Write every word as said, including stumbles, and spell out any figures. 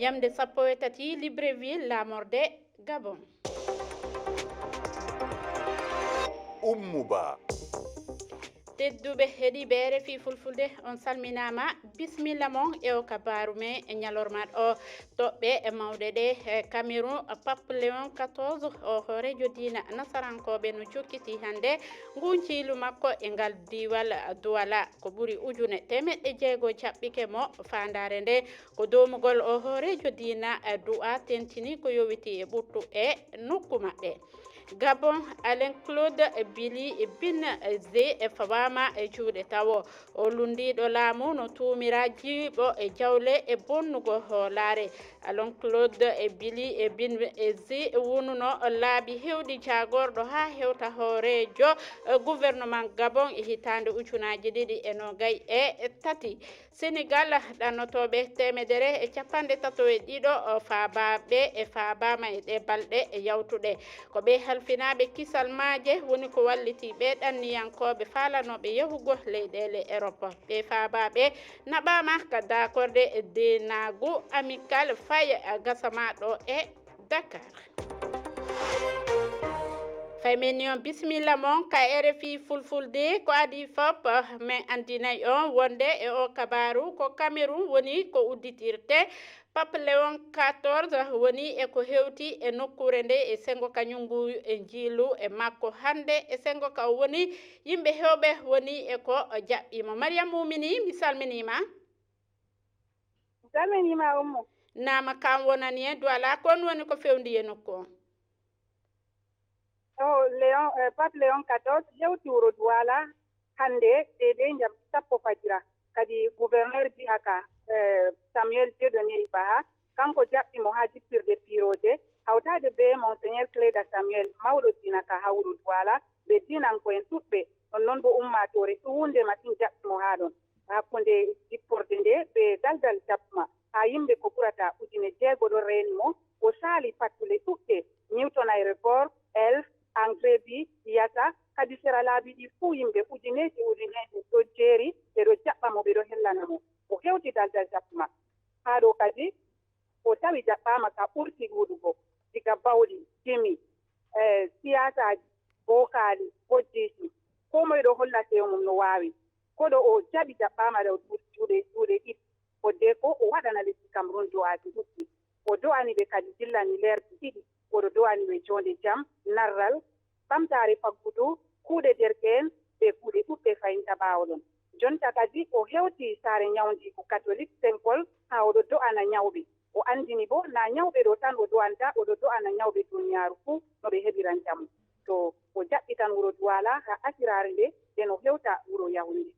Yamde sappo e tati Libreville, laamorde Gabon. Ummu Ba. Tedduɓe heɗiiɓe R F I Fulfulde, on salminaama, bismilla mon e o kabaaru men e ñalorma ɗo. Toɓɓe e mawɗe ɗe e Cameroun, Pape Léon quatorze, o hooreejo diina nasarankooɓe, no jokkiti hannde nguun ciilu makko e ngal diiwal Douala. Ko ɓuri ujune teemeɗɗe jeego jaɓɓike mo. Faandaare nde ko doomugol o hooreejo diina du'a tentini ko yowiti e ɓuttu e nokku maɓɓe. Gabon, Alain Claude Billy Bin Zé fawaama e juuɗe tawo. O lunndiiɗo laamu no tuumiraa jiiɓo e jawle e bonnugol hoolaare. Alain Claude Billy Bin Zé wonuno laabi heewɗi jaagorɗo haa hewta hooreejo gouvernement Gabon e hitaande ujunaaji ɗiɗi e noogay e tati. Senegal, ɗannotooɓe teemedere e cappanɗe tato e ɗiɗo faabaaɓe e faabaama e ɗee balɗe yawtuɗe. Ko ɓee halfinaaɓe kisal maaje woni ko walliti ɓee ɗanniyankooɓe faalanooɓe yahugol leyɗeele Erop. Ɓee faabaaɓe naɓaama ka daakorde deenaagu Amicale Faye Gassama ɗo e Dakar. Fay men ni on bisimilla mon ka R F I Fulfulde. Ko adii fof, men anndinay on wonde e o kabaaru ko Cameroun woni ko udditirte. Pape Léon quatorze woni e ko hewti e nokkuure nde e senngo ka ñunngu e njiilu e makko hannde e senngo ka o woni yimɓe heewɓe woni e ko jaɓɓii mo. Mariam Mumini, mi salminiima. Salminiima Ummu. Naama, kam wonani en Douala, kon woni ko fewndi e nokku on? O Léon, eh, Pape Léon quatorze yewti wuro Douala hannde deedey njam sappo fajira. Kadi gouverneur jiha ka, eh, Samuel Dieudonné Ibaha, kanko jaɓɓi mo haa jippirde piirooje, hawtaade bee Monseigneur Cléda Samuel, mawɗo diina ka haa wuro Douala, bee diinanko'en ɗuɗɓe, non non bo ummaatoore ɗuunde masin jaɓɓi mo haa ɗon. Hakkunde jipporde nde bee daldal Japma, haa yimɓe ko ɓurata ujine jeego ɗon reeni mo. O saali pattule ɗuɗɗe, Newton Aéroport, Elf, Engrais bi, Yasa, kadi sera laabi ɗi fuu yimɓe ujineeje ujineeje ɗo jeeri, ɓe ɗo jaɓɓa mo, ɓe ɗo hellana mo. O hewti daldal Japma. Haa ɗo kadi, o tawi jaɓɓaama ka ɓurti ɗuuɗugo, diga bawɗi, gimi, eh, siyaasaaji, bookaali, bojjiiji. Koo moy ɗo holla seyo mum no waawi. Koɗo o jaɓi jaɓɓaama ɗo duuɗi juuɗe, juuɗe ɗiɗi. Ko dee ko o waɗana lesdi Cameroun do'aaji ɗuɗɗi. O do'ani ɓe kadi dillani leerɗe ɗiɗi. Oɗo do'ani ɓe joonde jam, narral, ɓamtaare faggudu, kuuɗe derke'en, bee kuuɗe ɗuɗɗe fahin ta ɓaawo ɗon. Jonta kadi o hewti saare nyawndiigu katolik Saint Paul haa oɗo do'ana nyawɓe. O anndini boo naa nyawɓe ɗo tan o do'anta, oɗo do'ana nyawɓe duniyaaru fuu no ɓe heɓira njamu. To o jaɓɓitan wuro Duwala haa asiraare nde, nden o hewta wuro Yahunde.